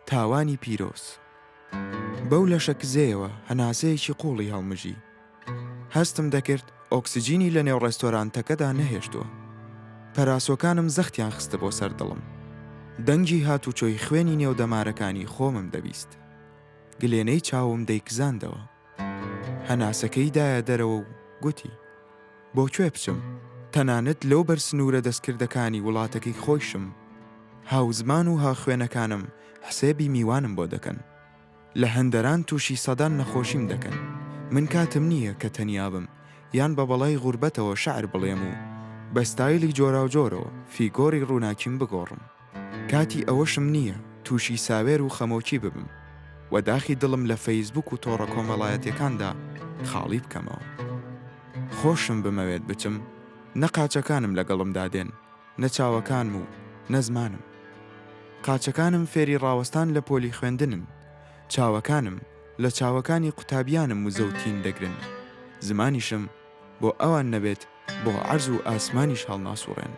تاوانی پیرۆز. بەو لەشە کزەیەوە هەناسەیەکی قووڵی هەڵمژی. هەستم دەکرد ئۆکسجینی لە نێو ڕێستۆرانتەکەدا نەهێشتووە. پەراسۆکانم زەختیان خستبۆ سەر دڵم. دەنگی هاتوچۆی خوێنی نێو دەمارەکانی خۆمم دەبیست. گلێنەی چاوم دەیکزاندەوە. هەناسەکەی دایە دەرەوە و گوتی. بۆ کوێ بچم؟ تەنانەت لەو بەر سنوورە دەستکردەکانی وڵاتەکەی خۆیشم، هاوزمان و هاوخوێنەکانم حسێبی میوانم بۆ دەکەن. لە هەندەران تووشی سەدان نەخۆشیم دەکەن. من کاتم نییە کە تەنیا بم، یان بە بەڵای غوربەتەوە شعر بڵێم و بە ستایلی جۆراوجۆرەوە فیگۆری ڕووناکیم بگۆڕم. کاتی ئەوەشم نییە تووشی ساوێر و خەمۆکی ببم و داخی دڵم لە فەیسبووک و تۆڕە کۆمەڵایەتیەکاندا خاڵی بکەمەوە. خۆشم بمەوێت بچم، نە قاچەکانم لەگەڵمدا دێن، نە چاوەکانم و نە زمانم. قاچەکانم فێری ڕاوەستان لە پۆلی خوێندنن، چاوەکانم لە چاوەکانی قوتابیانم وزە و تین دەگرن، زمانیشم بۆ ئەوان نەبێت بۆ عەرز و ئاسمانیش هەڵناسوڕێن.